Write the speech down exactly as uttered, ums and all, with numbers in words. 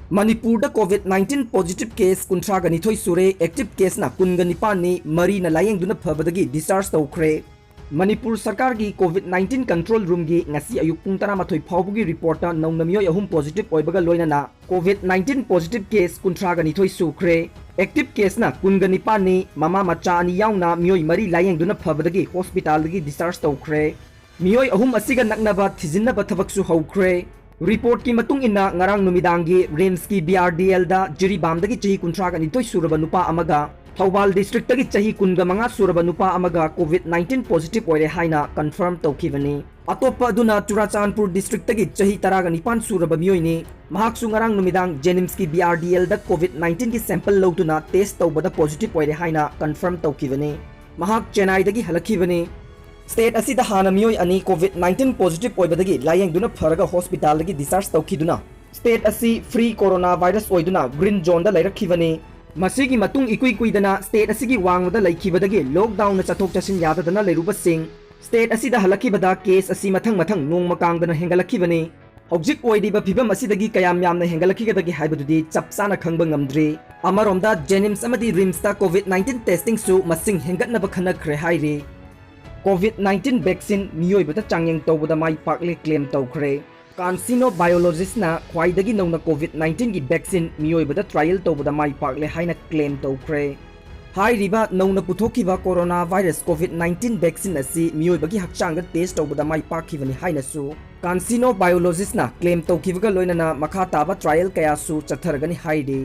ꯃꯅꯤꯄꯨꯔꯗ COVID nineteen positive case ꯀꯨꯟꯊ꯭ꯔꯥꯒ ꯅꯤꯊꯣꯏ ꯁꯨꯔꯦ, active caseꯅ ꯀꯨꯟꯒ ꯅꯤꯄꯥꯟꯅꯤ, ꯃꯔꯤꯅ ꯂꯥꯌꯦꯡꯗꯨꯅ ꯐꯕꯗꯒꯤ discharge ꯇꯧꯈ꯭ꯔꯦ꯫ ꯃꯅꯤꯄꯨꯔ ꯁꯔꯀꯥꯔꯒꯤ COVID nineteen control roomꯒꯤ ꯉꯁꯤ ꯑꯌꯨꯛ ꯄꯨꯡ ꯇꯔꯥꯃꯥꯊꯣꯏ ꯐꯥꯎꯕꯒꯤ reportꯇ ꯅꯧꯅ ꯃꯤꯑꯣꯏ ꯑꯍꯨꯝ positive ꯑꯣꯏꯕꯒ ꯂꯣꯏꯅꯅ COVID nineteen positive case ꯀꯨꯟꯊ꯭ꯔꯥꯒ ꯅꯤꯊꯣꯏ ꯁꯨꯈ꯭ꯔꯦ꯫ Active caseꯅ ꯀꯨꯟꯒ ꯅꯤꯄꯥꯟꯅꯤ, ꯃꯃꯥ ꯃꯆꯥ ꯑꯅꯤ ꯌꯥꯎꯅ ꯃꯤꯑꯣꯏ ꯃꯔꯤ ꯂꯥꯌꯦꯡꯗꯨꯅ ꯐꯕꯗꯒꯤ hospitalꯗꯒꯤ discharge ꯇꯧꯈ꯭ꯔꯦ꯫ ꯃꯤꯑꯣꯏ ꯑꯍꯨꯝ ꯑꯁꯤꯒ ꯅꯛꯅꯕ ꯊꯤꯖꯤꯟꯅꯕ ꯊꯕꯛꯁꯨ ꯍꯧꯈ꯭ꯔꯦ꯫ Reportꯀꯤ ꯃꯇꯨꯡ ꯏꯟꯅ, ꯉꯔꯥꯡ ꯅꯨꯃꯤꯗꯥꯡꯒꯤ RIMSꯀꯤ BRDLꯗ ꯖꯤꯔꯤꯕꯥꯝꯗꯒꯤ ꯆꯍꯤ ꯀꯨꯟꯊ꯭ꯔꯥꯒ ꯅꯤꯊꯣꯏ ꯁꯨꯔꯕ ꯅꯨꯄꯥ ꯑꯃꯒ ꯊꯧꯕꯥꯜ districtꯇꯒꯤ ꯆꯍꯤ ꯀꯨꯟꯒ ꯃꯉꯥ ꯁꯨꯔꯕ ꯅꯨꯄꯥ ꯑꯃꯒ COVID nineteen positive ꯑꯣꯏꯔꯦ ꯍꯥꯏꯅ confirm ꯇꯧꯈꯤꯕꯅꯤ꯫ ꯑꯇꯣꯞꯄ ꯑꯗꯨꯅ ꯆꯨꯔꯥꯆꯥꯟꯄꯨꯔ districtꯇꯒꯤ ꯆꯍꯤ ꯇꯔꯥꯒ ꯅꯤꯄꯥꯟ ꯁꯨꯔꯕ ꯃꯤꯑꯣꯏꯅꯤ꯫ ꯃꯍꯥꯛꯁꯨ ꯉꯔꯥꯡ ꯅꯨꯃꯤꯗꯥꯡ JNIMSꯀꯤ BRDLꯗ COVID nineteenꯒꯤ sample ꯂꯧꯗꯨꯅ test ꯇꯧꯕꯗ positive ꯑꯣꯏꯔꯦ ꯍꯥꯏꯅ confirm ꯇꯧꯈꯤꯕꯅꯤ꯫ ꯃꯍꯥꯛ ꯆꯦꯟꯅꯥꯏꯗꯒꯤ ꯍꯜꯂꯛꯈꯤꯕꯅꯤ꯫ State ꯑꯁꯤꯗ ꯍꯥꯟꯅ ꯃꯤꯑꯣꯏ ꯑꯅꯤ COVID nineteen positive ꯑꯣꯏꯕꯗꯒꯤ ꯂꯥꯌꯦꯡꯗꯨꯅ ꯐꯔꯒ hospitalꯗꯒꯤ discharge ꯇꯧꯈꯤꯗꯨꯅ state ꯑꯁꯤ free coronavirus ꯑꯣꯏꯗꯨꯅ green zoneꯗ ꯂꯩꯔꯛꯈꯤꯕꯅꯤ꯫ ꯃꯁꯤꯒꯤ ꯃꯇꯨꯡ ꯏꯀꯨꯏ ꯀꯨꯏꯗꯅ state ꯑꯁꯤꯒꯤ ꯋꯥꯡꯃꯗ ꯂꯩꯈꯤꯕꯗꯒꯤ lockdownꯅ ꯆꯠꯊꯣꯛ ꯆꯠꯁꯤꯟ ꯌꯥꯗꯗꯅ ꯂꯩꯔꯨꯕꯁꯤꯡ, state ꯑꯁꯤꯗ ꯍꯜꯂꯛꯈꯤꯕꯗ case ꯑꯁꯤ ꯃꯊꯪ ꯃꯊꯪ ꯅꯣꯡꯃ ꯀꯥꯡꯗꯅ ꯍꯦꯟꯒꯠꯂꯛꯈꯤꯕꯅꯤ꯫ ꯍꯧꯖꯤꯛ ꯑꯣꯏꯔꯤꯕ ꯐꯤꯕꯝ ꯑꯁꯤꯗꯒꯤ ꯀꯌꯥꯝ ꯌꯥꯝꯅ ꯍꯦꯟꯒꯠꯂꯛꯈꯤꯒꯗꯒꯦ ꯍꯥꯏꯕꯗꯨꯗꯤ ꯆꯞ ꯆꯥꯅ ꯈꯪꯕ ꯉꯝꯗ꯭ꯔꯤ꯫ ꯑꯃꯔꯣꯝꯗ JNIMS ꯑꯃꯗꯤ RIMSꯇ COVID nineteen testingꯁꯨ ꯃꯁꯤꯡ ꯍꯦꯟꯒꯠꯅꯕ ꯈꯟꯅꯈ꯭ꯔꯦ ꯍꯥꯏꯔꯤ꯫ COVID nineteen vaccine ꯃꯤꯑꯣꯏꯕꯗ ꯆꯥꯡꯌꯦꯡ ꯇꯧꯕꯗ ꯃꯥꯏ ꯄꯥꯛꯂꯦ claim ꯇꯧꯈ꯭ꯔꯦ꯫ Carcinobiologistꯅ ꯈ꯭ꯋꯥꯏꯗꯒꯤ ꯅꯧꯅ COVID nineteenꯒꯤ vaccine ꯃꯤꯑꯣꯏꯕꯗ trial ꯇꯧꯕꯗ ꯃꯥꯏ ꯄꯥꯛꯂꯦ ꯍꯥꯏꯅ claim ꯇꯧꯈ꯭ꯔꯦ꯫ ꯍꯥꯏꯔꯤꯕ ꯅꯧꯅ ꯄꯨꯊꯣꯛꯈꯤꯕ coronavirus COVID nineteen vaccine ꯑꯁꯤ ꯃꯤꯑꯣꯏꯕꯒꯤ ꯍꯛꯆꯥꯡꯗ test ꯇꯧꯕꯗ ꯃꯥꯏ ꯄꯥꯛꯈꯤꯕꯅꯤ ꯍꯥꯏꯅꯁꯨ Carcinobiologistꯅ claim ꯇꯧꯈꯤꯕꯒ ꯂꯣꯏꯅꯅ ꯃꯈꯥ ꯇꯥꯕ trial ꯀꯌꯥꯁꯨ ꯆꯠꯊꯔꯒꯅꯤ ꯍꯥꯏꯔꯤ꯫